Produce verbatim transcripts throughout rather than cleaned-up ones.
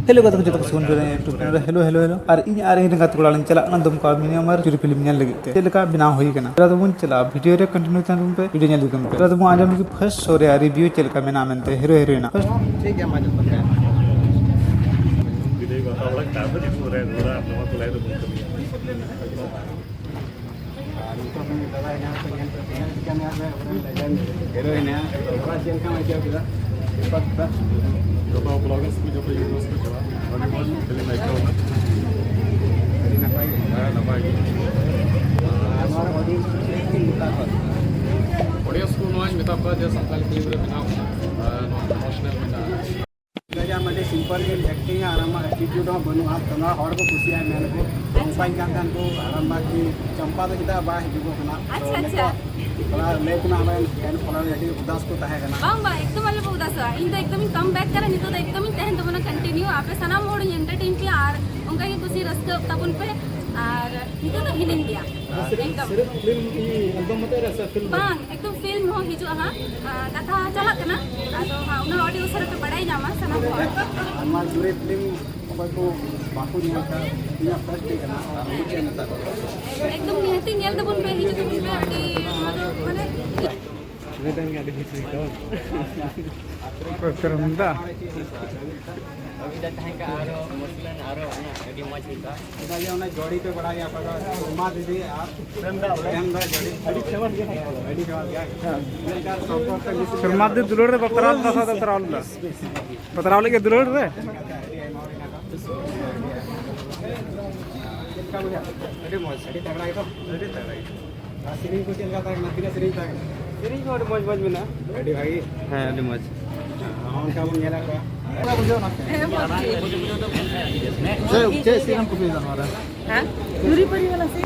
Hello ᱜᱟᱛᱮ ᱠᱚ, ᱡᱚᱛᱚ ᱠᱚ ᱥᱟᱹᱜᱩᱱ ᱡᱚᱦᱟᱨ ᱤᱧᱟᱹᱜ YouTube ᱪᱮᱱᱮᱞ ᱨᱮ᱾ Hello, hello, hello. ᱟᱨ ᱤᱧ ᱟᱨ ᱤᱧ ᱨᱮᱱ ᱜᱟᱛᱮ ᱠᱚᱲᱟ ᱞᱤᱧ ᱪᱟᱞᱟᱜ ᱠᱟᱱᱟ ᱫᱩᱢᱠᱟ ᱢᱤᱱᱤ ᱦᱟᱢᱟᱨ ᱪᱩᱨᱤ ᱯᱷᱤᱞᱢ ᱧᱮᱞ ᱞᱟᱹᱜᱤᱫ ᱛᱮ᱾ ᱪᱮᱫ ᱞᱮᱠᱟ ᱵᱮᱱᱟᱣ ᱦᱩᱭ ᱠᱟᱱᱟ, ᱛᱟᱦᱚᱞᱮ ᱫᱚᱵᱚᱱ ᱪᱟᱞᱟᱜᱼᱟ, ᱵᱷᱤᱰᱤᱭᱳ ᱨᱮ ᱠᱚᱱᱴᱤᱱᱤᱭᱩ ᱛᱟᱦᱮᱱ ᱛᱟᱵᱚᱱ ᱯᱮ, ᱵᱷᱤᱰᱤᱭᱳ ᱧᱮᱞ ᱤᱫᱤ ᱛᱟᱵᱚᱱ ᱯᱮ᱾ ᱛᱟᱦᱚᱞᱮ ᱫᱚᱵᱚᱱ ᱟᱸᱡᱚᱢ ᱞᱮᱜᱮ ᱯᱷᱟᱨᱥᱴ ᱥᱳ ᱨᱮᱭᱟᱜ ᱨᱤᱵᱷᱤᱭᱩ ᱪᱮᱫ ᱞᱮᱠᱟ ᱢᱮᱱᱟᱜᱼᱟ ᱢᱮᱱᱛᱮ ᱦᱤᱨᱳ ᱦᱤᱨᱳᱭᱤᱱᱟᱜ᱾ ᱴᱷᱤᱠ ᱜᱮᱭᱟ, ᱢᱟ ᱡᱚᱛᱚ ᱯᱮ᱾ ᱵᱷᱤᱰᱤᱭᱳ ᱠᱚ ᱦᱟᱛᱟᱣ ᱵᱟᱲᱟ ᱠᱮᱫᱟ, ᱟᱫᱚ ᱡᱩᱫᱤ ᱯᱩᱨᱟᱹ ᱨᱩᱣᱟᱹᱲᱟ, ᱟᱯᱮ ᱢᱟ ᱠᱚ ᱞᱟᱹᱭ ᱫᱚ ᱵᱟᱹᱧ ᱠᱟᱹᱢᱤᱭᱟ᱾ ᱟᱨ ᱱᱤᱛᱚᱜ ᱫᱚ ᱫᱟᱫᱟ ᱦᱮᱱᱟᱭᱟ, ᱧᱮᱞ ᱯᱮ, ᱧᱮᱞ ᱴᱷᱤᱠᱟᱹ ᱢᱮᱭᱟ ᱯᱮ, ᱟᱵᱚᱨᱮᱱ ᱞᱮᱡᱮᱱᱰ ᱦᱤᱨᱳ ᱦᱮᱱᱟᱭᱟ᱾ ᱫᱟᱫᱟ, ᱪᱮᱫ ᱞᱮᱠᱟᱢ ᱟᱹᱭᱠᱟᱹᱣ ᱠᱮᱫᱟ? ᱡᱚᱛᱚ ᱵᱞᱚᱜᱟᱨᱥ ᱠᱚ, ᱡᱚᱛᱚ ᱤᱭᱩᱴᱩᱵᱟᱨᱥ ᱠᱚ ᱪᱟᱞᱟᱜ, ᱟᱹᱰᱤ ᱢᱚᱡᱽ ᱯᱷᱤᱞᱢ ᱟᱹᱭᱠᱟᱹᱣ ᱮᱱᱟ᱾ ᱟᱹᱰᱤ ᱱᱟᱯᱟᱭ ᱜᱮ᱾ ᱦᱮᱸ, ᱱᱟᱯᱟᱭ ᱜᱮ᱾ ᱟᱨ ᱱᱚᱣᱟ ᱨᱮ ᱚᱰᱤᱭᱮᱱᱥ ᱠᱚ ᱪᱮᱫ ᱠᱚ ᱢᱮᱛᱟ ᱠᱚᱣᱟ? ᱚᱰᱤᱭᱮᱱᱥ ᱠᱚ ᱱᱚᱣᱟᱧ ᱢᱮᱛᱟ ᱠᱚᱣᱟ ᱡᱮ ᱥᱟᱱᱛᱟᱲᱤ ᱯᱷᱤᱞᱢ ᱨᱮ ᱵᱮᱱᱟᱣ, ᱟᱨ, ᱱᱚᱣᱟ ᱤᱢᱳᱥᱚᱱᱟᱞ ᱢᱮᱱᱟᱜᱼᱟ᱾ ᱟᱢ ᱟᱹᱰᱤ ᱥᱤᱢᱯᱚᱞ ᱜᱮᱢ ᱮᱠᱴᱤᱝᱟ ᱟᱨ ᱟᱢᱟᱜ ᱮᱴᱤᱴᱤᱭᱩᱰ ᱦᱚᱸ ᱵᱟᱹᱱᱩᱜᱼᱟ, ᱛᱚ ᱱᱚᱣᱟ ᱦᱚᱲ ᱠᱚ ᱠᱩᱥᱤᱭᱟᱜᱼᱟ, ᱢᱮᱱ ᱟᱠᱚ ᱱᱚᱝᱠᱟᱧ ᱠᱟᱱ ᱠᱷᱟᱱ ᱠᱚ ᱟᱨ ᱟᱢ ᱵᱟᱠᱤ ᱪᱟᱢᱯᱟ ᱫᱚ ᱪᱮᱫᱟᱜ ᱵᱟᱭ ᱦᱤᱡᱩᱜᱚᱜ ᱠᱟᱱᱟ? ᱛᱚ ᱟᱪᱪᱷᱟ, ᱟᱪᱪᱷᱟ᱾ ᱱᱤᱛᱚᱜ ᱛᱷᱚᱲᱟ ᱞᱟᱹᱭ ᱠᱚ ᱱᱟ, ᱟᱢᱨᱮᱱ ᱯᱷᱮᱱ ᱯᱷᱚᱞᱳᱣᱟᱨ ᱟᱹᱰᱤ ᱩᱫᱟᱥ ᱠᱚ ᱛᱟᱦᱮᱸ ᱠᱟᱱᱟ᱾ ᱵᱟᱝ, ᱵᱟᱝ, ᱮᱠᱫᱚᱢ ᱟᱞᱚ ᱯᱮ ᱩᱫᱟᱥᱚᱜᱼᱟ, ᱤᱧ ᱫᱚ ᱮᱠᱫᱚᱢ ᱤᱧ ᱠᱟᱢ ᱵᱮᱠ ᱠᱟᱱᱟ, ᱱᱤᱛᱚᱜ ᱫᱚ ᱮᱠᱫᱚᱢ ᱤᱧ ᱛᱟᱦᱮᱱ ᱛᱟᱵᱚᱱᱟ ᱠᱚᱱᱴᱤᱱᱤᱭᱩ, ᱟᱯᱮ ᱥᱟᱱᱟᱢ ᱦᱚᱲ ᱤᱧ ᱮᱱᱴᱟᱨᱴᱮᱱ ᱯᱮᱭᱟ ᱟᱨ ᱚᱱᱠᱟ ᱜᱮ ᱠᱩᱥᱤ ᱨᱟᱹᱥᱠᱟᱹ ᱛᱟᱵᱚᱱ ᱯᱮ᱾ ᱟᱨ ᱱᱤᱛᱚᱜ ᱫᱚ ᱦᱤᱱᱟᱹᱧ ᱜᱮᱭᱟ᱾ ᱥᱤᱨᱯ, ᱮᱠᱫᱚᱢ᱾ ᱥᱤᱨᱯ ᱯᱷᱤᱞᱢ ᱤᱭᱟᱹ ᱮᱞᱵᱟᱢ ᱢᱚᱛᱚ ᱨᱮ ᱥᱮ ᱯᱷᱤᱞᱢ? ᱵᱟᱝ, ᱮᱠᱫᱚᱢ ᱯᱷᱤᱞᱢ ᱦᱚᱸ ᱦᱤᱡᱩᱜᱼᱟ ᱦᱟᱸᱜ᱾ ᱟᱨ ᱠᱟᱛᱷᱟ ᱪᱟᱞᱟᱜ ᱠᱟᱱᱟ, ᱟᱫᱚ ᱦᱟᱸᱜ ᱚᱱᱟ ᱟᱹᱰᱤ ᱩᱥᱟᱹᱨᱟ ᱯᱮ ᱵᱟᱲᱟᱭ ᱧᱟᱢᱟ ᱥᱟᱱᱟᱢ ᱦᱚᱲ᱾ ᱟᱨ ᱱᱚᱣᱟ ᱡᱩᱨᱤ ᱯᱷᱤᱞᱢ ᱚᱠᱚᱭ ᱠᱚ ᱵᱟᱠᱚ ᱧᱮᱞ ᱟᱠᱟᱫ, ᱤᱧᱟᱹᱜ ᱯᱷᱟᱨᱥᱴ ᱰᱮ ᱠᱟᱱᱟ, ᱟᱨ ᱢᱩᱪᱟᱹᱫ ᱢᱮᱛᱟ ᱠᱚᱣᱟ᱾ ᱮᱠᱫᱚᱢ ᱱᱤᱦᱟᱹᱛᱤ ᱧᱮᱞ ᱛᱟᱵᱚᱱ ᱯᱮ, ᱦᱤᱡᱩᱜ ᱛᱟᱵᱚᱱ ᱯᱮ, ᱟᱹᱰᱤ ᱢᱚᱡᱽ, ᱢᱟᱱᱮ ᱚᱠᱚᱭ ᱯᱮ ᱨᱚᱢᱫᱟ? ᱚᱱᱟ ᱡᱚᱲᱤ ᱯᱮ ᱵᱟᱲᱟᱭ ᱜᱮᱭᱟ, ᱚᱠᱟ ᱫᱚ ᱥᱩᱨᱢᱟ ᱫᱤᱫᱤ ᱟᱨ ᱯᱨᱮᱢ ᱫᱟ ᱡᱚᱲᱤ᱾ ᱟᱹᱰᱤ ᱯᱷᱮᱢᱟᱥ ᱜᱮᱭᱟ᱾ ᱟᱹᱰᱤ ᱯᱷᱮᱢᱟᱥ ᱜᱮᱭᱟ᱾ ᱢᱤᱫᱴᱟᱝ ᱥᱚᱢᱯᱚᱨᱠ ᱛᱮ ᱢᱤᱥ ᱥᱩᱨᱢᱟ ᱫᱤᱫᱤ ᱫᱩᱞᱟᱹᱲ ᱨᱮ ᱵᱟᱛᱨᱟᱣ ᱞᱮᱫᱟ ᱥᱮ ᱵᱟᱛᱨᱟᱣ ᱞᱮᱫᱟ? ᱵᱟᱛᱨᱟᱣ ᱞᱮᱫ ᱜᱮ ᱫᱩᱞᱟᱹᱲ ᱨᱮ? ᱪᱮᱫ ᱞᱮᱠᱟ ᱵᱩᱡᱷᱟᱹᱜ? ᱟᱹᱰᱤ ᱢᱚᱡᱽ, ᱟᱹᱰᱤ ᱛᱟᱜᱲᱟ ᱜᱮᱛᱚ? ᱟᱹᱰᱤ ᱛᱟᱜᱲᱟ ᱜᱮ᱾ ᱟᱨ ᱥᱮᱨᱮᱧ ᱠᱚ ᱪᱮᱫ ᱞᱮᱠᱟ ᱛᱟᱦᱮᱸ ᱠᱟᱱᱟ? ᱛᱤᱱᱟᱹᱜ ᱥᱮᱨᱮᱧ ᱛᱟᱦᱮᱸ ᱠᱟᱱᱟ? ᱥᱮᱨᱮᱧ ᱠᱚ ᱟᱹᱰᱤ ᱢᱚᱡᱽ ᱢᱚᱡᱽ ᱢᱮᱱᱟᱜᱼᱟ᱾ ᱟᱹᱰᱤ ᱵᱷᱟᱹᱜᱤ᱾ ᱦᱮᱸ, ᱟᱹᱰᱤ ᱢᱚᱡᱽ᱾ ᱦᱚᱸ, ᱚᱱᱠᱟ ᱵᱚᱱ ᱧᱮᱞ ᱟᱠᱚᱣᱟ᱾ ᱪᱮᱫ ᱞᱮᱠᱟ ᱵᱩᱡᱷᱟᱹᱣ ᱮᱱᱟ? ᱦᱮᱸ, ᱢᱚᱡᱽ ᱜᱮ᱾ ᱪᱮᱫ, ᱪᱮᱫ ᱥᱮᱨᱮᱧ ᱠᱚᱯᱮ ᱜᱟᱱ ᱵᱟᱲᱟᱭᱟ? ᱦᱮᱸ? ᱡᱩᱨᱤ ᱯᱟᱹᱨᱤ ᱵᱟᱞᱟ ᱥᱮ?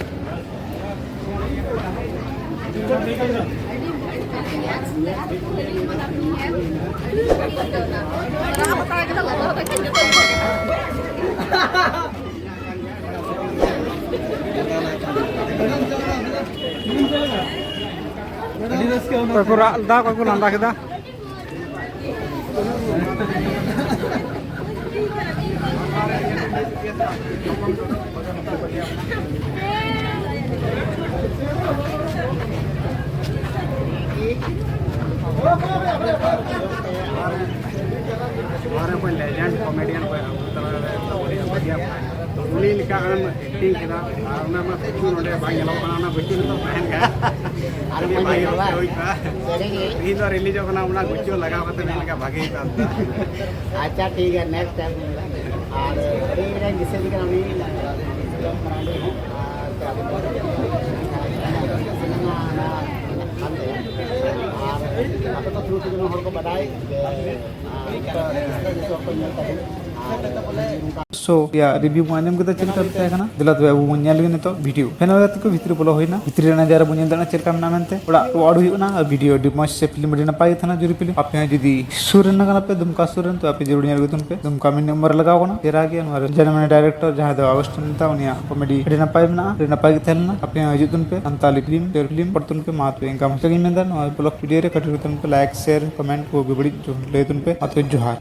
ᱚᱠᱚᱭ ᱠᱚ ᱨᱟᱜ ᱞᱮᱫᱟ, ᱚᱠᱚᱭ ᱠᱚ ᱞᱟᱸᱫᱟ ᱠᱮᱫᱟ᱾ ᱱᱚᱣᱟ ᱨᱮ ᱚᱠᱚᱭ legend comedian ᱚᱠᱚᱭ ᱟᱵᱚ ᱛᱟᱞᱟ ᱨᱮ ᱛᱟᱵᱚᱱ ᱵᱷᱟᱹᱜᱤᱭᱟ, ᱛᱚ ᱩᱱᱤ ᱞᱮᱠᱟ ᱟᱢᱮᱢ acting ᱠᱮᱫᱟ, ᱟᱨ ᱚᱱᱟ ᱢᱟ ᱠᱤᱪᱷᱩ ᱱᱚᱰᱮ ᱵᱟᱝ ᱧᱮᱞᱚᱜ ᱠᱟᱱᱟ, ᱚᱱᱟ ᱵᱷᱤᱛᱤᱨ ᱨᱮᱫᱚ ᱛᱟᱦᱮᱱ ᱠᱟᱱᱟ᱾ ᱟᱨ ᱟᱹᱰᱤ ᱢᱚᱡᱽ ᱵᱷᱟᱜᱮ ᱧᱮᱞᱚᱜᱼᱟ᱾ ᱨᱟᱹᱥᱠᱟᱹ ᱦᱩᱭ ᱠᱚᱜᱼᱟ᱾ ᱥᱟᱹᱨᱤᱜᱮ᱾ ᱛᱤᱦᱤᱧ ᱫᱚ release ᱚᱜ ᱠᱟᱱᱟ, ᱚᱱᱟ ᱜᱩᱪᱩ ᱞᱟᱜᱟᱣ ᱠᱟᱛᱮ ᱢᱮᱱ ᱞᱮᱠᱟ ᱵᱷᱟᱜᱮ ᱦᱩᱭ ᱠᱚᱜᱼᱟ᱾ ᱟᱪᱪᱷᱟ, ᱴᱷᱤᱠ ᱜᱮᱭᱟ, next time᱾ ᱟᱨ ᱟᱹᱰᱤ ᱞᱮᱠᱟᱧ ᱫᱤᱥᱟᱹ ᱠᱮᱫᱟ ᱩᱱᱤ ᱢᱟᱨᱟᱝ ᱦᱚᱸ, ᱟᱨ ᱥᱤᱱᱮᱢᱟ ᱚᱱᱟ ᱠᱟᱱ ᱛᱟᱭᱟ᱾ ᱟᱨ ᱟᱯᱮ ᱫᱚ through ᱛᱮᱜᱮ ᱦᱚᱲ ᱠᱚ ᱵᱟᱰᱟᱭ ᱡᱮ, ᱟᱨ ᱚᱱᱠᱟ ᱫᱤᱥᱚᱢ ᱠᱚ ᱧᱮᱞ ᱛᱟᱵᱚᱱ᱾ ᱟᱨ ᱚᱱᱠᱟ So, ᱭᱟ, review ᱵᱚᱱ ᱟᱸᱡᱚᱢ ᱠᱮᱫᱟ ᱪᱮᱫ ᱞᱮᱠᱟ ᱛᱟᱦᱮᱸ ᱠᱟᱱᱟ᱾ ᱫᱮᱞᱟ ᱛᱚᱵᱮ ᱟᱵᱚ ᱵᱚᱱ ᱧᱮᱞ ᱞᱮᱜᱮ ᱱᱤᱛᱚᱜ video᱾ ᱯᱷᱮᱱ ᱜᱟᱛᱮ ᱠᱚ ᱵᱷᱤᱛᱨᱤ ᱵᱚᱞᱚ ᱦᱩᱭᱱᱟ᱾ ᱵᱷᱤᱛᱨᱤ ᱨᱮᱱᱟᱜ ᱡᱟᱭᱜᱟ ᱨᱮᱵᱚᱱ ᱧᱮᱞ ᱫᱟᱲᱮᱭᱟᱜᱼᱟ ᱪᱮᱫ ᱞᱮᱠᱟ ᱢᱮᱱᱟᱜᱼᱟ ᱢᱮᱱᱛᱮ᱾ ᱚᱲᱟᱜ ᱠᱚ ᱟᱹᱰᱤ ᱦᱩᱭᱩᱜ ᱠᱟᱱᱟ ᱟᱨ video ᱟᱹᱰᱤ ᱢᱚᱡᱽ ᱥᱮ film ᱟᱹᱰᱤ ᱱᱟᱯᱟᱭ ᱜᱮ ᱛᱟᱦᱮᱱᱟ ᱡᱩᱨᱤ film᱾ ᱟᱯᱮ ᱦᱚᱸ ᱡᱩᱫᱤ ᱥᱩᱨ ᱨᱮᱱ ᱠᱟᱱᱟ ᱯᱮ ᱫᱩᱢᱠᱟ ᱥᱩᱨ ᱨᱮᱱ, ᱛᱚ ᱟᱯᱮ ᱡᱟᱹᱨᱩᱲ ᱧᱮᱞ ᱟᱹᱜᱩᱭ ᱛᱟᱵᱚᱱ ᱯᱮ᱾ ᱫᱩᱢᱠᱟ ᱢᱤᱫ ᱱᱚᱢᱵᱚᱨ ᱨᱮ ᱞᱟᱜᱟᱣ ᱠᱟᱱᱟ᱾ ᱪᱮᱦᱨᱟ ᱜᱮᱭᱟ᱾ ᱱᱚᱣᱟ ᱨᱮ ᱡᱟᱱᱢᱟᱱᱤ director ᱡᱟᱦᱟᱸᱭ ᱫᱚ ᱟᱜᱚᱥᱴ ᱢᱮᱛᱟ, ᱩᱱᱤᱭᱟᱜ comedy ᱟᱹᱰᱤ ᱱᱟᱯᱟᱭ ᱢᱮᱱᱟᱜᱼᱟ, ᱟᱹᱰᱤ ᱱᱟᱯᱟᱭ ᱜᱮ ᱛᱟᱦᱮᱸ ᱞᱮᱱᱟ᱾ ᱟᱯᱮ ᱦᱚᱸ ᱦᱤᱡᱩᱜ ᱛᱟᱵᱚᱱ ᱯᱮ, ᱥᱟᱱᱛᱟᱞᱤ film, ᱡᱟᱹᱨᱩᱲ film ᱯᱚᱲ ᱛᱟᱵᱚᱱ ᱯᱮ᱾ ᱢᱟ ᱛᱚᱵᱮ ᱤᱱᱠᱟ ᱢᱚᱡᱽ ᱜᱮᱧ ᱢᱮᱱᱫᱟ᱾ ᱱᱚᱣᱟ vlog video ᱨᱮ ᱠᱟᱹᱴᱤᱡ ᱛᱟᱵᱚᱱ ᱯᱮ, like, share, comment ᱠᱚ ᱵᱮᱵᱟᱹᱲᱤᱡ ᱞᱟᱹᱭ ᱛᱟᱵᱚᱱ ᱯᱮ᱾ ᱢᱟ ᱛᱚᱵᱮ ᱡᱚᱦᱟᱨ᱾